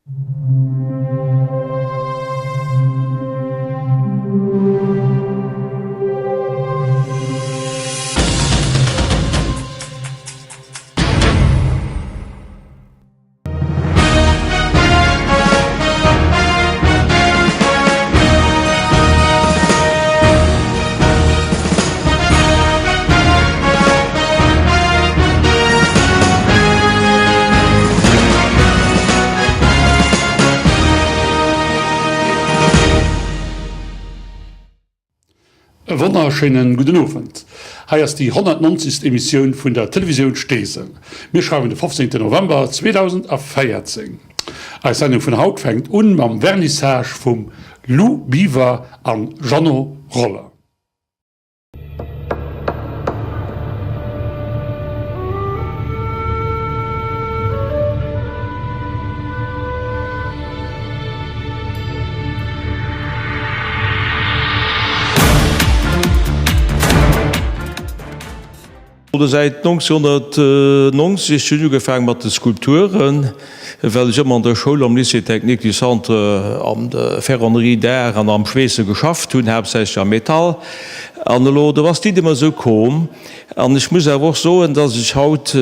E wonnerschéinen gudden Owend. Hei ass déi 190. Emissioun vun der Televisioun Steesel. Mir schreiwen de 15 November 2014. Eis Sendung vun haut fänkt un mam Vernissage vum Lou Biver an Jeannot Roller. Säit 1990 hunn ech ugefaangen mat de Skulpturen, well ech ëmmer an der Schoul am Lycée Technique du Centre an der Ferronnerie d'Art an am Schweesse geschafft hunn, haaptsächlech am Metall. An elo, do ass d'Iddi mer esou koom. An ech muss awer och soen, dass ech haut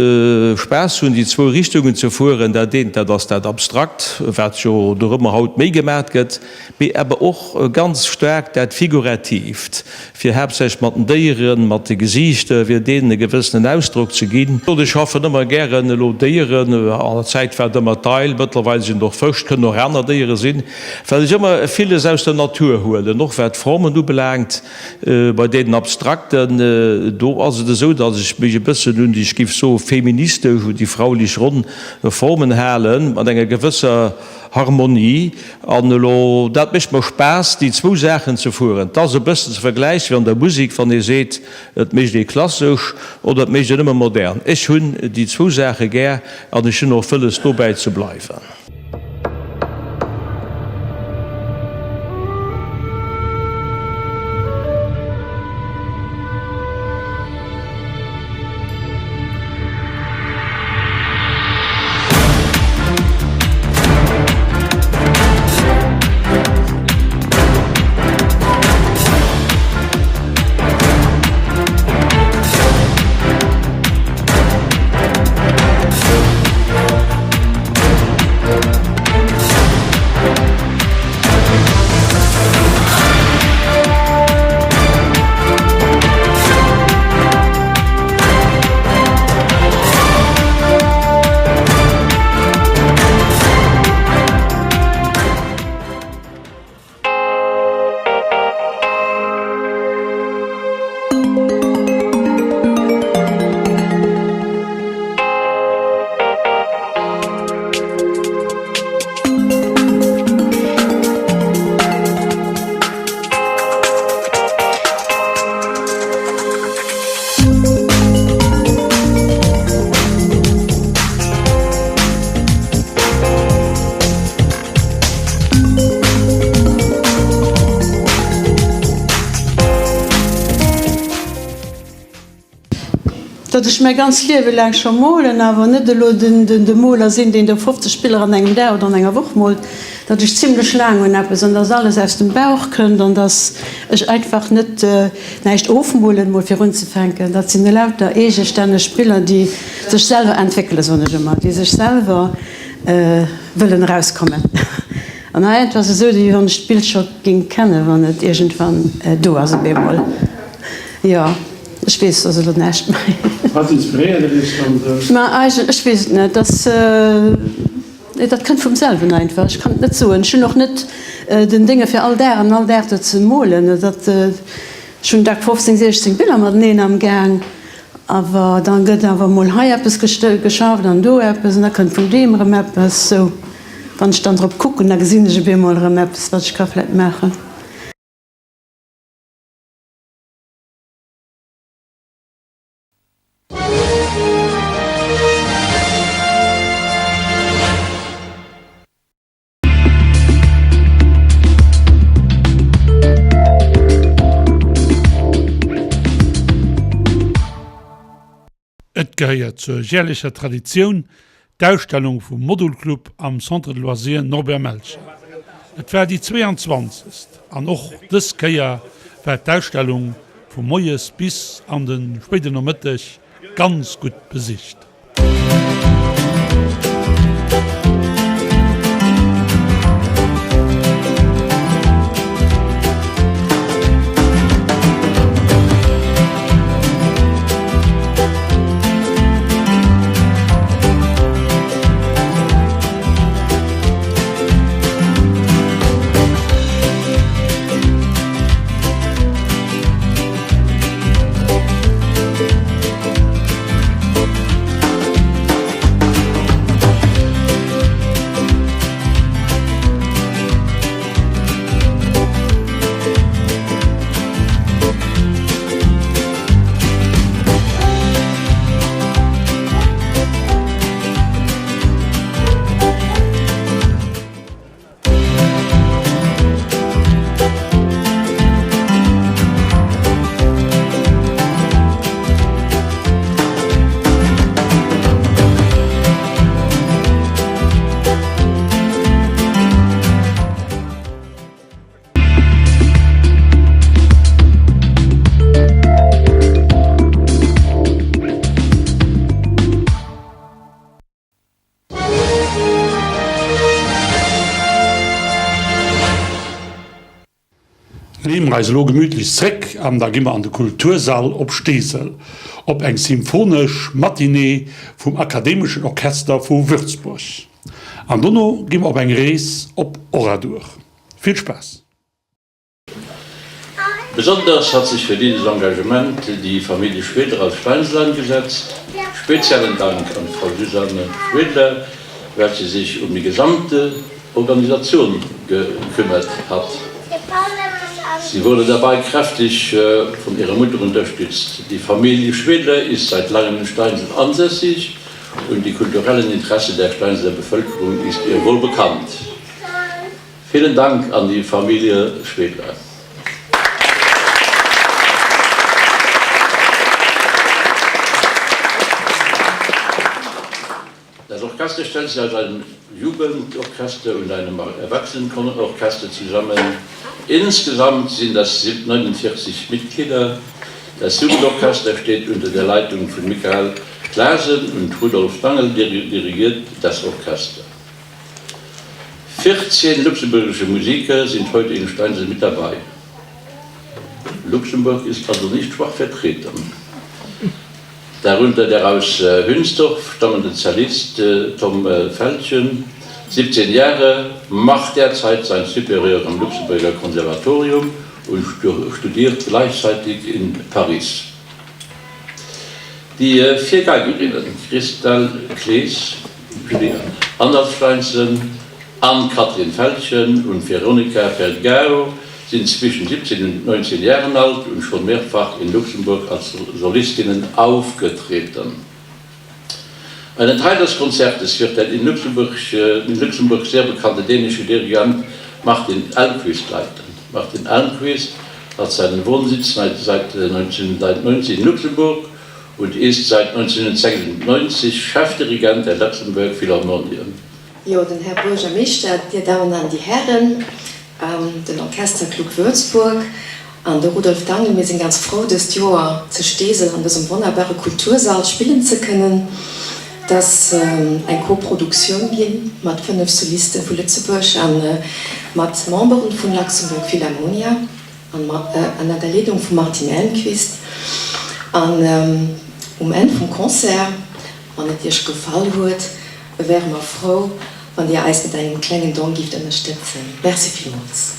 Spaass hunn, déi zwou Richtungen ze fueren. Dat eent, dat ass dat Abstrakt, wat jo dorëmmer haut méi gemat gëtt, mee awer och ganz staark dat Figuratiivt, fir haaptsächlech mat den Déieren, mat de Gesiichter, fir deenen e gewëssenen Ausdrock ze ginn. Ech schaffen ëmmer gären elo Déieren, an der Zäit war et ëmmer d'Eil, mëttlerweil sinn et och Fësch, et kënnen och aner Déiere sinn, well ech ëmmer villes aus der Natur huelen, och wat d'Formen ubelaangt. Bei deenen Abstrakten, do ass et esou, datt ech mech e bëssen un déi, ech géif soe feministesch, un déi fraulich ronn Formen halen, mat enger gewësser Harmonie. An elo, dat mécht mer Spaass, déi zwou Saachen ze fueren. Et ass e bëssen ze vergläichen wéi an der Musek, wann ee seet, et mécht ee klassesch oder et mécht een nëmme modern. Ech hunn déi zwou Saache gär an ech hunn och wëlles, dobäi ze bleiwen. Datt ech mäi ganz Liewe laang scho molen, awer net elo de Moler sinn, deen do 50 Biller an engem Dag oder an enger Woch moolt, datt ech zimlech laang un eppes an datt alles aus dem Bauch kënnt an datt ech einfach net näischt ofmolen, mol fir unzefänken. Dat sinn elauter eegestänneg Biller, déi sech selwer entwéckelen, soen ech ëmmer, déi sech selwer wëllen erauskommen. An heiansdo ass et esou, wéi wann ech d'Bild scho géing kennen, wann et iergendwann do ass op eemol. Jo, ech weess soss elo näischt méi. Wat inspiréiert Iech dann esou? Ma eigentlech, ech weess et net. Dass, dat kënnt vum selwen einfach. Ech kann et net soen. Ech hunn och net den Dénge fir all Dag an all Dag do ze molen. Dat, ech hunn dag 15, 16 Biller mateneen am Gaang. Awer da gëtt awer mol hei eppes geschafft an do eppes an da kënnt vun deem erëm eppes. Sou, wann ech dann drop kucken, da gesinn ech op eemol erëm eppes, wat ech ka vläicht maachen. Et gehéiert zur jährlecher Traditioun. D'Ausstellung vum Modulclub am Centre de Loisirs Norbert Melcher. Et war déi 22. An och dës Kéier war d'Ausstellung vu moies bis an de spéiden Nomëtteg ganz gutt besicht. Leeë mer eis elo gemütlech zréck an da gi mer an de Kultursall op Steesel op eng symphonesch Matinée vum Akademeschen Orchester vu Würzburg. An dono gi mer op eng Rees op Oradour. Vill Spaass! Besonders hat sich für dieses Engagement die Familie Schwedler aus Steinsel eingesetzt. Speziellen Dank an Frau Susanne Schwedler, welche sich um die gesamte Organisation gekümmert hat. Sie wurde dabei kräftig von ihrer Mutter unterstützt. Die Familie Schwedler ist seit langem in Steinsel ansässig und die kulturellen Interesse der Steinseler Bevölkerung ist ihr wohl bekannt. Vielen Dank an die Familie Schwedler. Das Orchester stellt sich aus einem Jugendorchester und einem Erwachsenenorchester zusammen. Insgesamt sind das 49 Mitglieder. Das Jugendorchester steht unter der Leitung von Michael Klasen und Rudolf Dangel dirigiert das Orchester. 14 luxemburgische Musiker sind heute in Steinsel mit dabei. Luxemburg ist also nicht schwach vertreten. Darunter der aus Hünsdorf stammende Cellist Tom Feldchen, 17 Jahre, macht derzeit sein Supérieur am Luxemburger Konservatorium und studiert gleichzeitig in Paris. Die vier Geigerinnen Christelle Klees, Julie Andersteinsen, Anne-Catherine Feldchen und Veronica Vergaro sind zwischen 17 und 19 Jahren alt und schon mehrfach in Luxemburg als Solistinnen aufgetreten. Einen Teil des Konzertes wird der in Luxemburg, in Luxemburg sehr bekannte dänische Dirigent Martin Almquist leiten. Martin Almquist hat seinen Wohnsitz seit 1990 in Luxemburg und ist seit 1996 Chefdirigent der Luxemburg Philharmonien. Jo, den Här Buergermeeschter, Dir Dammen an déi Hären, den Orchester Club Würzburg an de Rudolf Dangel, mir sinn ganz frou dëst Joer zu Steesel an dësem wonnerbare Kultursall spillen ze kënnen. Et ass eng Koproduktioun gi mat 5 Soliste vu Lëtzebuerg a mat Memberen vun Luxembourg Philharmonia. Ënner der Leedung vum Martin Elmquist. An um Enn vum Concert, wann et Iech gefall huet, wäre mer frou, wann Dir eis mat engem klengen Don gift ënnerstëtzen. Merci villmools.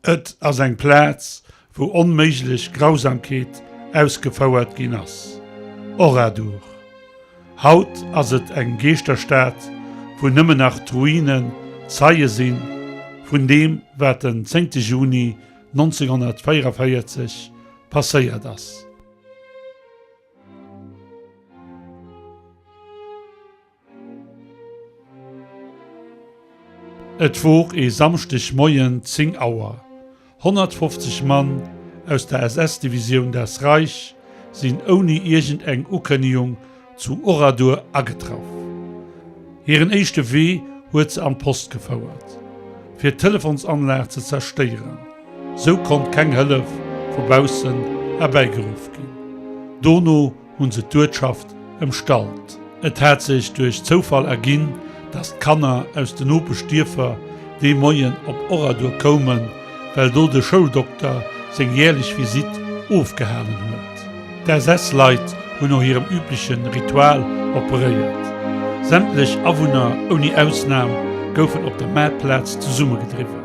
Et ass eng Plaz, wou onméiglech Grausamkeet ausgefouert ginn ass. Oradour. Haut ass et eng Geeschterstad, wou nëmmen nach d'Ruinen Zeie si vun deem, wat den 10 Juni 1944 passéiert ass. Et wor ee Samschdeg Moien 10 Auer. 150 Mann aus der SS-Divisioun Das Reich sinn ouni iergend eng Ukënnegung zu Oradour agetraff. Hiren éischte Wee huet se an d'Post gefouert, fir d'Telefonsanlag ze zerstéieren. Sou konnt keng Hëllef vu baussen erbäigeruff ginn. Dono hunn se d'Uertschaft ëmstallt. Et hat sech duerch Zoufall erginn, datt d'Kanner aus de Nopeschdierfer dee Moien op Oradour koumen, well do de Schouldokter seng järlech Visitt ofgehalen huet. D'SS-Leit hunn no hirem übleche Ritual operéiert. Sämtlech Awunner ouni Ausnam goufen op der Maartplaz zesummegedriwwen.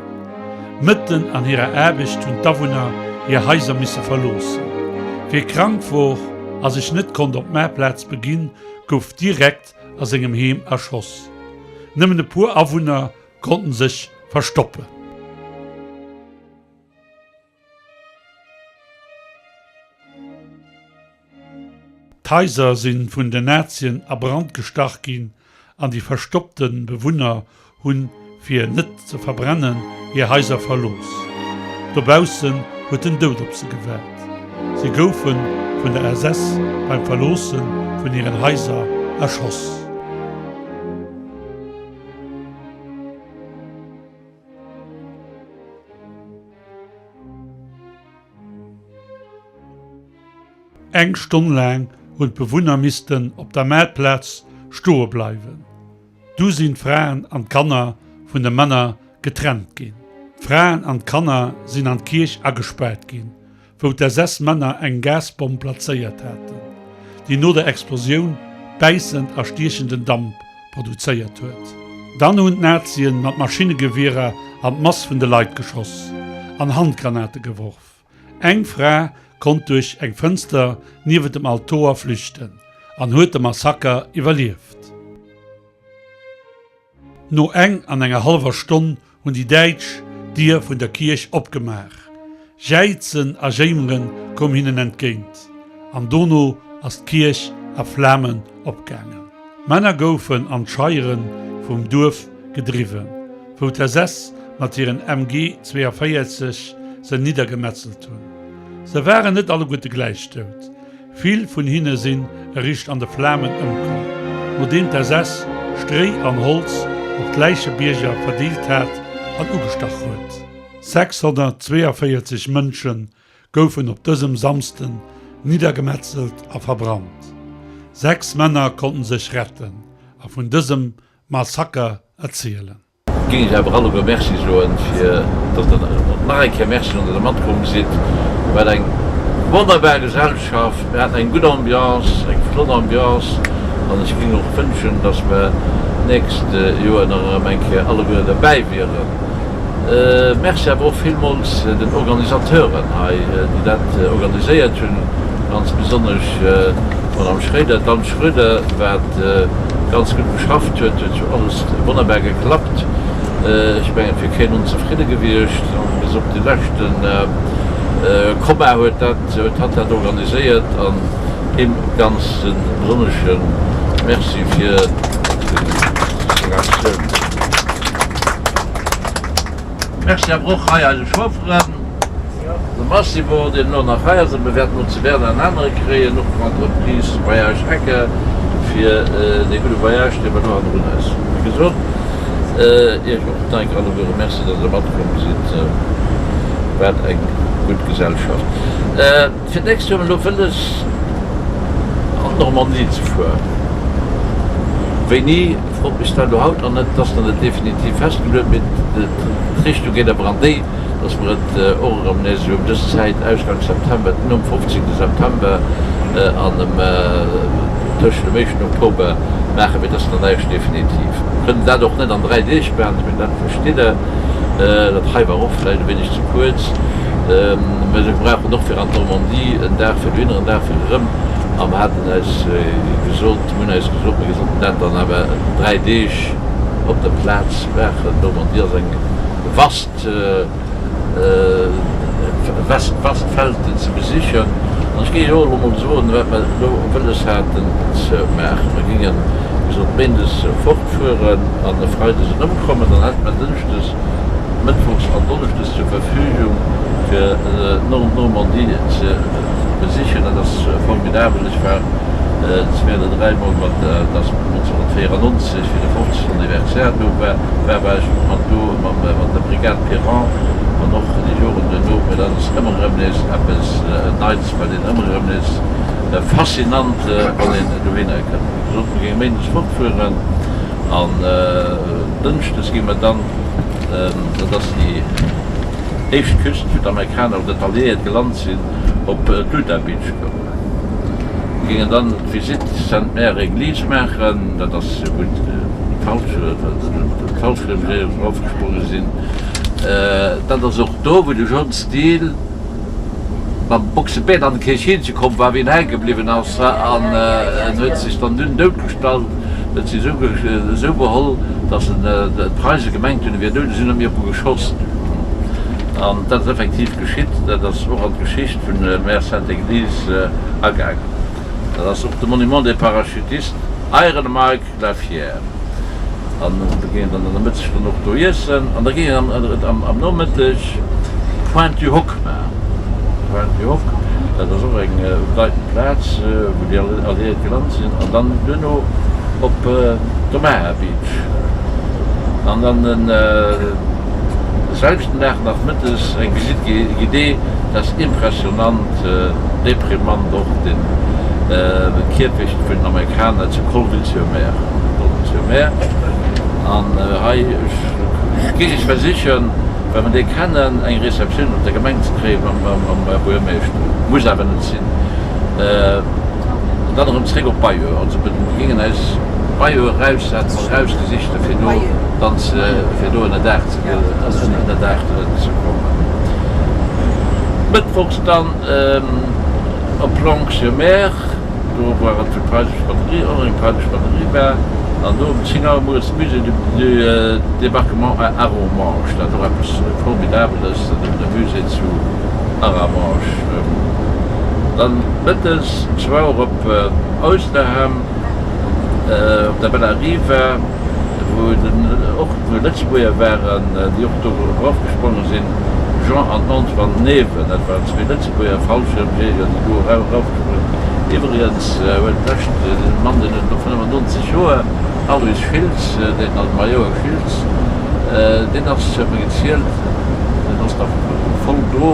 Mëtten an hirer Aarbecht hunn d'Awunner hir Haiser misse verloossen. Wie krank wor a sech net konnt op d'Maartplaz beginn, gouf direkt a sengem Heem erschoss. Nëmmen e puer Awunner konnten sech verstoppen. D'Haiser si vun den Nazien a Brand gestach ginn an déi verstoppte Bewunner hunn, fir net ze verbrennen, hir Haiser verlooss. Dobaussen huet den Doud op se gewaart. Si goufe vun der SS beim Verloosse vun hiren Haiser erschoss. Eng Stonn laang hunn d'Bewunner missten op der Maartplaz stoe bleiwen. Du sinn d'Fraen an d'Kanner vun de Männer getrennt ginn. D'Fraen an d'Kanner sinn an d'Kierch agespaart ginn, wou d'SS-Männer eng Gasbomm plazéiert haten, déi no der Explosioun bäissend a stiechenden Damp produzéiert huet. Dann hunn d'Nazien mat Maschinnegewierer an d'Mass vun de Leit geschoss an Handgranate geworf. Eng Fra konnt duerch eng Fënster niewent dem Altoer flüchten an huet de Massaker iwwerlieft. No eng an enger hallwer Stonn hunn déi Däitsch d'Dier vun der Kierch opgemaach. Jäizen a Jéimere koum hinnen entgéint an dono ass d'Kierch a Flamen opgaangen. D'Männer goufen an d'Scheiere vum Duerf gedriwwen, wou d'SS mat hiren MG 42 se niddergemetzelt hunn. Se waren net alleguerte gläich dout. Vill vun hinne sinn eréischt an de Flamen ëmkomm, nodeem d'SS Stréi an Holz op d'Läichebierger verdeelt hat an ugestach huet. 642 Mënsche goufen op dësem Samsden niddergemetzelt a verbrannt. 6 Männer konnten sech retten a vun dësem Massaker erzielen. Géing ech awer alleguer Merci soen, fir datt Der nach eng Kéier Merci soen, datt Der matkomm sidd. Wat eng wonnerbar Gesellschaft. Mir haten eng gutt Ambiance, eng flott Ambiance. An ech géing och wënschen, datt mer d'nächst Joer nach erëm eng Kéier alleguer derbäi wieren. Merci awer och villmools den Organisateuren hei, déi dat organiséiert hunn, ganz besonnesch d'Madame Schroeder, d'Anne Schroeder, wat ganz gutt geschafft huet, huet jo alles wonnerbar geklappt. Ech mengen, et wier keen onzefridde gewiescht an bis op de leschte Komma huet dat, huet hatt dat organiséiert an him ganz e besonnesche Merci fir seng Aktioun. Merci awer och hei eise Chaufferen, de Massimo, deen elo nach hei ass, a mir wäerten och zu Berna en anere kréien, och vun Entreprise Voyage Ecker, fir dee gudde Voyage, dee mer elo hannendrun eis hunn. Wéi gesot, Iech och nach eng Kéier alleguere Merci, datt Der matkomm sidd. Wat eng gutt Gesellschaft. Fir d'nächst hu mer elo wëlles, an d'Normandie ze fueren. Wéini? Frot mech dat elo haut nach net, et ass nach net definitiv festgeluet, mee d'Richtung geet awer an déi, dass mer et och erëm nees esou ëm dës Zäit, Ausgangs September, nom 15. September an ëm tëschent dem éischten Oktober maachen, mee et ass nach näischt definitiv. Mir kënnen dat och net an 3 Deeg maachen, ech mengen dat verstitt Der. Dat hei war och vläicht e wéineg ze kuerz. Mä mir brauchen och fir an d'Normandie en Dag fir dohinner, en Dag fir erëm. A mer haten eis gesot, mir hunn eis gesot, mir sollten dat dann awer 3 Deeg op der Plaz maachen. D'Normandie ass eng vast. Vast Feld ze besichen. An ech géing jo elo mol soen, wat mer elo wëlles haten ze maachen. Mer géingen, wéi gesot, méindes fortfueren an e freides erëmkommen. Dann hätte mer dënschdes, mëttwochs an donneschdes zur Verfügung, fir d'Nord-Normandie ze besichen. Dat ass formidabel. Ech war zwee oder dräimol mat, dat ass 1994, wéi de 50. Anniversaire do war, war ech mat do mat der Brigade Piran an och déi Joren duerno. Mä dat ass ëmmer erëm nees eppes Neits, wat een ëmmer erëm nees faszinant, wann een dohinner kënnt. Wéi gesot, mir géinge méindes fortfueren an dënschdes gi mer dann, dat ass déi éischt Küst, wou d'Amerikaner oder d'Alliéiert gelant sinn, op d'Utah Beach goen. Mir géingen dann d'Visite Sainte-Mère-Église maachen, dat ass wou d'Fallschirmjäger erofgespronge sinn. Dat ass och do, wou de John Steele mam Boxepäerd an d'Kierch hinzekomm war, wéi en hänke bliwwen ass, an en huet sech dann dunn doutgestallt, huet sech esou beholl, datt en d'Preise gemengt hunn, e wier dout, a si hunn op hie geschoss. An dat ass effektiv geschitt. Dat ass och an d'Geschicht vun Mère Sainte-Église agaangen. Dat ass och de Monument des Parachutistes, Eirenemark la Fière. An do géing een dann an der Mëttesstonn och do iessen. An da géing een am Nomëtteg d'Pointe du Hoc maachen. D'Pointe du Hoc, dat ass och eng bedeitend Plaz, wou déi Alliéiert gelant sinn. An dann duerno op d'Omaha Beach. An dann den selwechten Dag nach mëttes eng Visite guidée. Dat ass impressionant, deprimant och, den Kierfecht vun den Amerikaner zu Colleville-sur-Mer, Colleville-sur-Mer. An hei géing ech versichen, well mer dee kennen, eng Receptioun op der Gemeng ze kréien mam Buergermeeschter. Muss awer net sinn. An dann erëm zréck op Bayeux. Also mir géingen eis Bayeux eraus, hate mer erausgesicht, fir do dann ze, fir do ënnerdaach ze, ënnerdaach ze kommen. Mëttwochs dann op Planques-sur-Mer, do war et wou d'preisesch Batterie, och eng preisesch Batterie war, an do um 10 Auer mueres de Musée du Débarquement à Arromanches, dat och eppes Formidabeles, de Musée zu Arromanches. Dann mëttes zwou Auer op Ouistreham op der Bella Riva, wou och Lëtzebuerger waren, déi och do erofgespronge sinn, Jean an Antoine Neven, dat waren zwee Lëtzebuerger Fallschirmjäger, déi do erofgespronge sinn. Iwwregens huet d'lescht de Mann, deen huet elo 95 Joer, Alois Schiltz, deen also Majouer Schiltz, deen ass, huet mer gezielt, deen ass nach voll do,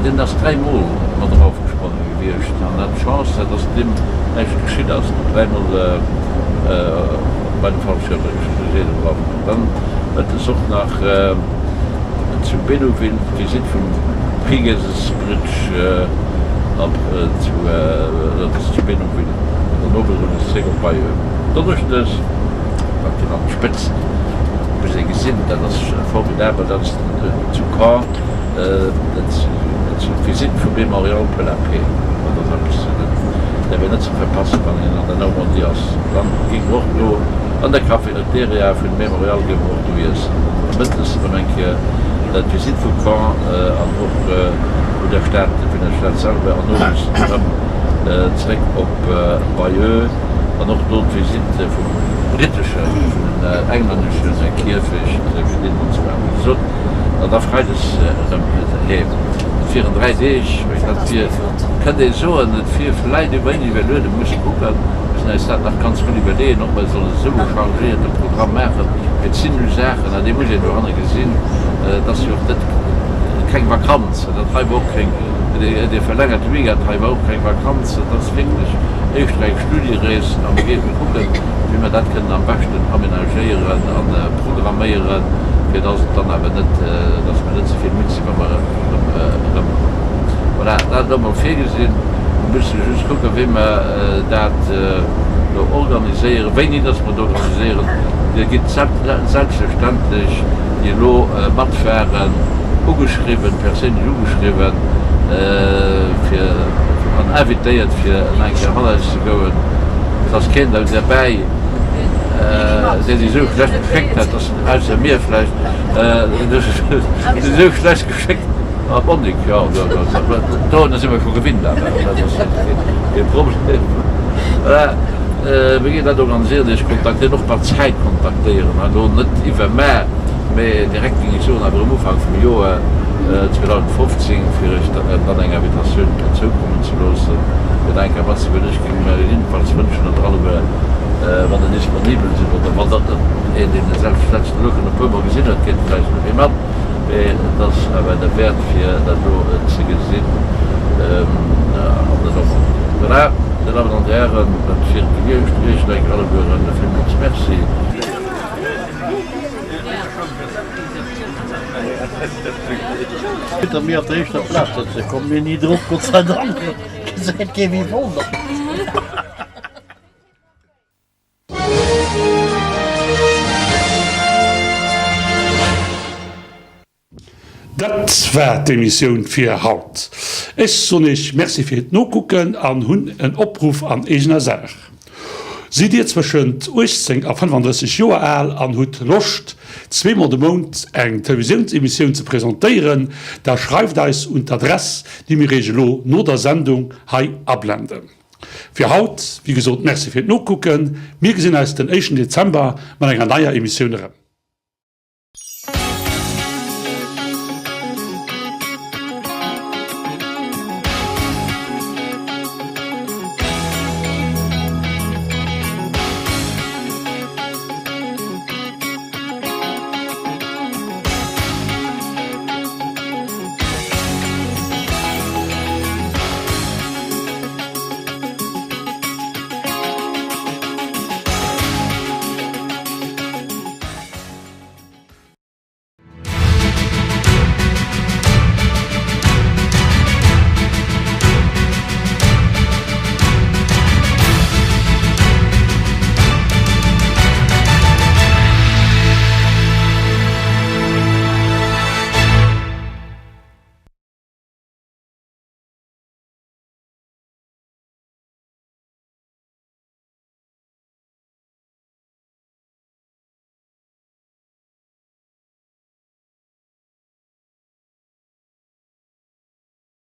deen ass dräimol mat erofgespronge gewiescht an hat d'Chance, dass deem näischt geschitt ass, dräimol. Bei de Fallschirmjäger drauf. Dann huet es och nach zu Bénouville d'Visitt vum Pegasus Bridge op zu dat ass zu Bénouville an dann owes erëm nees zréck op Bayeux. Donneschdes, dat geet an d'Spëtzt, muss ee gesinn, dat ass formidabel, dat ass zu Caen, dat ass d'Visitt vum Mémorial pour la Paix. Dat ass eppes, dat däerf een net ze verpassen, wann een an der Normandie ass. Dann géing mer och do an der Cafeteria vun Memorial géinge mer och do iessen. Dann mëttes erëm eng Kéier d'Visite vu Caen an och vun der Stad, vun der Stad selwer an owes erëm zréck op Bayeux an och do d'Visite vum britteschen, vun den englännesche Kierfecht gesinn an zwar wéi gesot an da freides erëm heem. Et wieren 3 Deeg, mee dat wier, kënnt ee soen, et wier vläit e wéineg iwwerlueden, musse kucken. Mussen eis dat nach ganz gutt iwwerleeën, ob mer sollen esou e chargéierte Programm maachen. Mee et sinn nu Saachen, an déi muss een dohanne gesinn, et ass jo och net keng Vakanz, dat hei war och keng, dee verlängerte Weekend hei war och keng Vakanz, et ass wierklech éischter eng Studierees a mir géife kucken, wéi mer dat kënnen am beschten amenagéieren a programméieren, fir dass et dann awer net, dass mer net ze vill midd sinn, wa mer erëmkommen. Voilà, dat elo mol virgesinn. Mir musse just kucken, wéi mer dat do organiséieren, wéini dass mer et organiséieren. Dir gitt selbstverständlech. déi elo matwaren, ugeschriwwen, perséinlech ugeschriwwen, fir an invitéiert, fir nach eng Kéier mat eis ze goen. Et ass keen derbäi, dee sech esou schlecht geschéckt hätt, dass en, ausser mir vläicht, dee sech esou schlecht geschéckt, ah Monique, jo, dohunner si mer scho gewinnt awer, dat ass kee Problem. Voilà. Mir ginn dat organiséieren, Iech kontaktéieren, och mat Zäit kontaktéieren, elo net iwwer mä, mee direkt géing ech soen, awer um Ufank vum Joer 2015, fir Iech dann eng Invitatioun zoukommen ze loossen, fir da eng Kéier matzegoen. Ech géing mer jiddefalls wënschen, datt Der alleguer, wann Der disponibel sidd, oder wann dat net een, deen e selwer vläicht elo schonn e puermol gesinn huet, geet vläicht net méi mat, Mee et ass awer derwäert fir dat elo ze gesinn an den och. Voilà, Dir Dammen an Dir Hären, dat wier et gewiescht. Iech nach eng Kéier allegueren e villmools Merci. Hinter mir op der éischter Plaz sëtzen, komme mir ni drop, Gott sei Dank gesäit kee wéi Wonner. Dat war d'Emissioun fir haut. Ech soen Iech Merci fir d'Nokucken an hunn en Opruff an eegener Saach. Sidd Dir zwëschent 18 a 35 Joer al an hutt Loscht, zweemol de Mount eng Televisiounsemissioun ze presentéieren, da schreift eis un d'Adress, déi mir Iech elo no der Sendung hei ablenden. Fir haut, wéi gesot, Merci fir d'Nokucken. Mir gesinn eis den éischten Dezember mat enger neier Emissioun erëm.